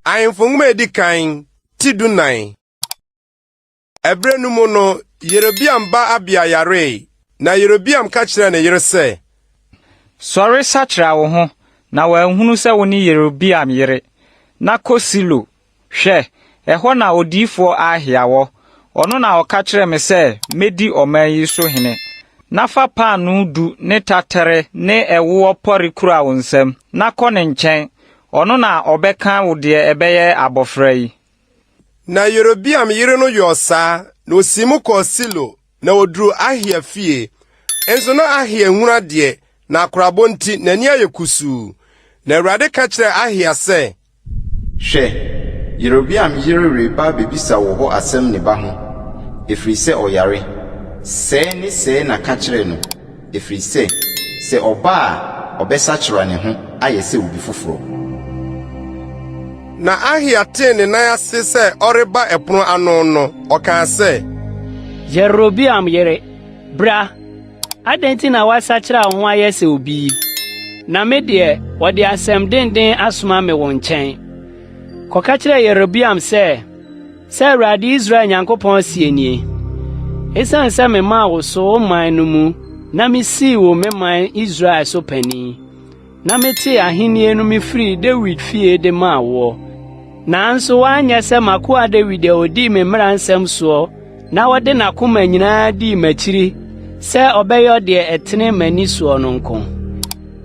Ahemfo Nwoma a Edi Kan, ti 14. Ɛberɛ no mu no, Yerobeam ba Abia yaree, na Yerobeam ka kyerɛɛ ne yere sɛ, Sɔre sakyera wo ho, na wɔanhunu sɛ wone Yerobeam yere, na kɔ Silo. Hwɛ, ɛhɔ na odiyifoɔ Ahia wɔ. Ɔno na ɔka kyerɛɛ me sɛ medi ɔman yi so hene. Na fa paanoo du ne taterɛ ne ɛwoɔ pɔre kura wo nsam, na kɔ ne nkyɛn. Ɔno na ɔbɛka wo deɛ ɛbɛyɛ abɔfra yi. Na Yerobeam yere no yɔɔ saa, na osii mu kɔɔ Silo, na oduruu Ahia fie. Nso na Ahia nhunu adeɛ, na akorabɔ nti, n'ani ayɛ kusuu. Na Awurade ka kyerɛɛ Ahia sɛ, Hwɛ, Yerobeam yere reba abɛbisa wo hɔ asɛm ne ba ho, ɛfiri sɛ ɔyare. Sɛɛ ne sɛɛ na ka kyerɛ no, ɛfiri sɛ, sɛ ɔba a, ɔbɛsakyera ne ho ayɛ sɛ obi foforɔ. Na Ahia tee ne nan ase sɛ ɔreba ɛpono ano no, ɔkaa sɛ, Yerobeam yere, bra! Adɛn nti na woasakyera wo ho ayɛ sɛ obi yi? Na me deɛ, wɔde asɛm denden asoma me wo nkyɛn. Kɔka kyerɛ Yerobeam sɛ, 'Sɛ Awurade Israel Nyankopɔn seɛ nie, Esiane sɛ memaa wo so wo man no mu na misii wo me man Israel so panin, na metee ahenni no mifirii Dawid fie de maa woɔ. Nanso woanyɛ sɛ m'akoa Dawid a odii me mmara nsɛm soɔ na ɔde n'akoma nyinaa dii m'akyiri sɛ ɔbɛyɛ deɛ ɛtene m'ani soɔ no nko.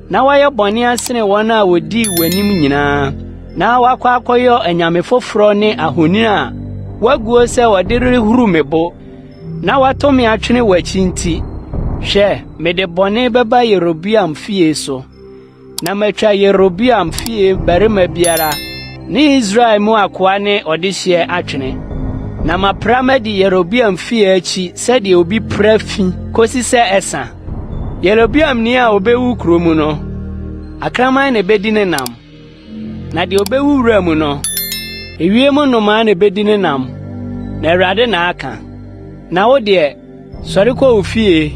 Na woayɛ bɔne asene wɔn a wɔdii w'anim nyinaa, na woakɔ akɔyɔ anyame foforɔ ne ahoni a wɔaguo sɛ wɔde rehuru me bo, na woato me atwene w'akyi nti, hwɛ, mede bɔne bɛba Yerobeam fie so, na matwa Yerobeam fie barima biara ne Israel mu akoa ne ɔdehyeɛ atwene. Na mapra madi Yerobeam fie akyi sɛdeɛ obi pra fi kosi sɛ ɛsa. Yerobeamni a obewu kurow mu no, akraman na ebedi ne nam, na deɛ obewu wura mu no, ewiem nnomaa na ebedi ne nam, na Awurade na aka. Na wo deɛ, sɔre kɔ wo fie,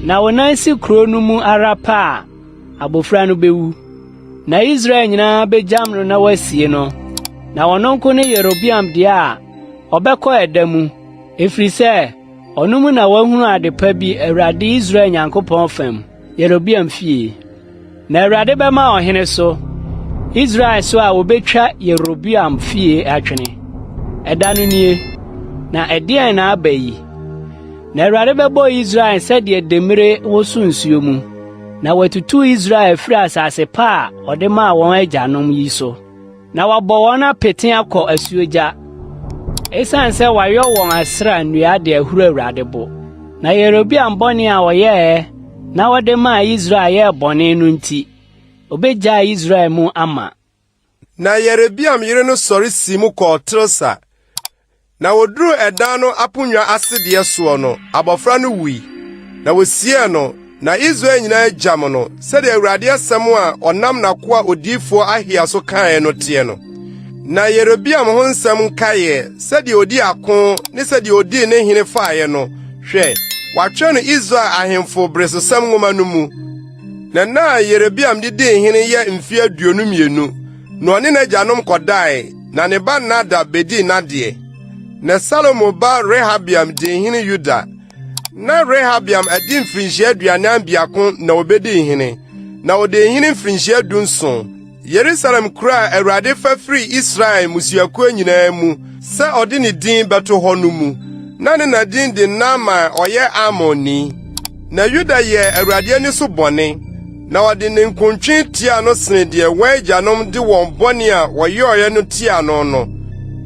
na wo nan si kurow no mu ara pɛ a, abofra no bewu. Na Israel nyinaa begyam no na wɔasie no, na ɔno nko ne Yerobeam deɛ a ɔbɛkɔ ɛda mu, ɛfiri sɛ ɔno mu na wɔahunu ade pa bi Awurade Israel Nyankopɔn fam, Yerobeam fie. Na Awurade bɛma ɔhene so, Israel so a wobetwa Yerobeam fie atwene. Ɛda no nie, na ɛdeɛn na aba yi? Na Awurade bɛbɔ Israel sɛdeɛ demmire woso nsuo mu, na watutu Israel afiri asase pa a ɔde maa wɔn agyanom yi so. Na wabɔ wɔn apete akɔ asuogya, esiane sɛ wɔayɔ wɔn asra nnua de ahuru Awurade bo. Na Yerobeam bɔne a ɔyɛe na ɔde maa Israel yɛɛ bɔne no nti, obegyaa Israel mu ama. Na Yerobeam yere no sɔre sii mu kɔɔ Tirsa. Na woduruu ɛdan no aponnwa ase deɛ soɔ no, abɔfra no wui. Na wosiee no, na Israel nyinaa gyam no, sɛdeɛ Awurade asɛm a ɔnam n'akoa odiyifoɔ Ahia so kaeɛ no teɛ no. Na Yerobeam ho nsɛm nkaeɛ, sɛdeɛ odii ako ne sɛdeɛ odii ne hene faeɛ no, hwɛ, wɔatwerɛ no Israel ahemfo beresosɛm nwoma no mu. Na nna a Yerobeam de dii hene yɛ mfe 22, na ɔne n'agyanom kɔdae, na ne ba Nadab bedii n'adeɛ. Na Salomo ba Rehabeam dii hene Yuda. Na Rehabeam adi mfirinhyia 41 na obedii hene, na odii hene mfirinhyia 17. Yerusalem kuro a Awurade fa firii Israel mmusuakuo nyinaa mu sɛ ɔde ne din bɛto hɔ no mu. Na ne na din de Naama a ɔyɛ Amonni. Na Yuda yɛɛ Awurade ani so bɔne, na wɔde ninkuntwe tiaa no sene deɛ wɔn agyanom de wɔn bɔne a wɔyɔeɛ no tiaa no no.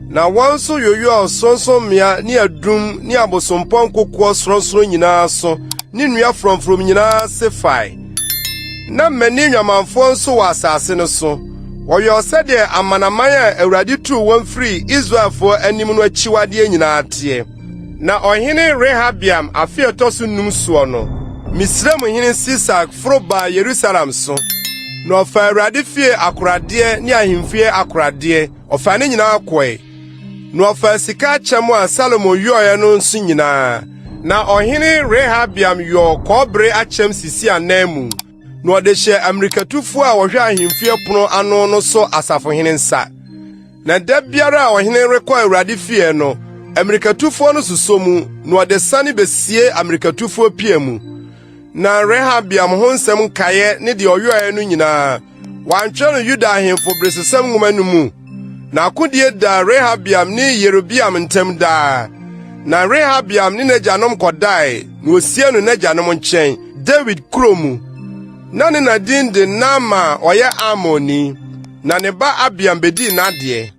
Na wɔn nso yoyɔɔ sorɔnsorɔmmea ne adum ne abosompɔ nkokoɔ sorɔnsorɔn nyinaa so ne nnua frɔmfrɔm nyinaa ase fae. Na mmani nnwamanfoɔ nso wɔ asase no so. Wɔyɔɔ sɛdeɛ amanaman a Awurade tuu wɔn firii Israelfoɔ anim no akyiwadeɛ nyinaa teɛ. Na ɔhene Rehabeam afe a ɛtɔ so num soɔ no, Misraimhene Sisak foro baa Yerusalem so, na ɔfaa Awurade fie akoradeɛ ne ahemfie akoradeɛ, ɔfaa ne nyinaa kɔe. Na ɔfaa sika akyɛm a Salomo yɔeɛ no nso nyinaa. Na ɔhene Rehabeam yɔɔ kɔbere akyɛm sisii ananmu, na ɔde hyɛɛ ammirikatufoɔ a wɔhwɛ ahemfie pono ano no so asafohene nsa. Na da biara a ɔhene rekɔ Awurade fie no, ammirikatufoɔ no sosɔ mu, na wɔde sane besie ammirikatufoɔ pia mu. Na Rehabeam ho nsɛm nkaeɛ ne deɛ ɔyɔeɛ no nyinaa, wɔantwerɛ no Yuda ahemfo beresosɛm nwoma no mu. Na akodie daa Rehabeam ne Yerobeam ntam daa. Na Rehabeam ne n'agyanom kɔdae, na wɔsiee no n'agyanom nkyɛn, Dawid kuro mu. Na ne na din de Naama a ɔyɛ Amonni. Na ne ba Abiam bedii n'adeɛ.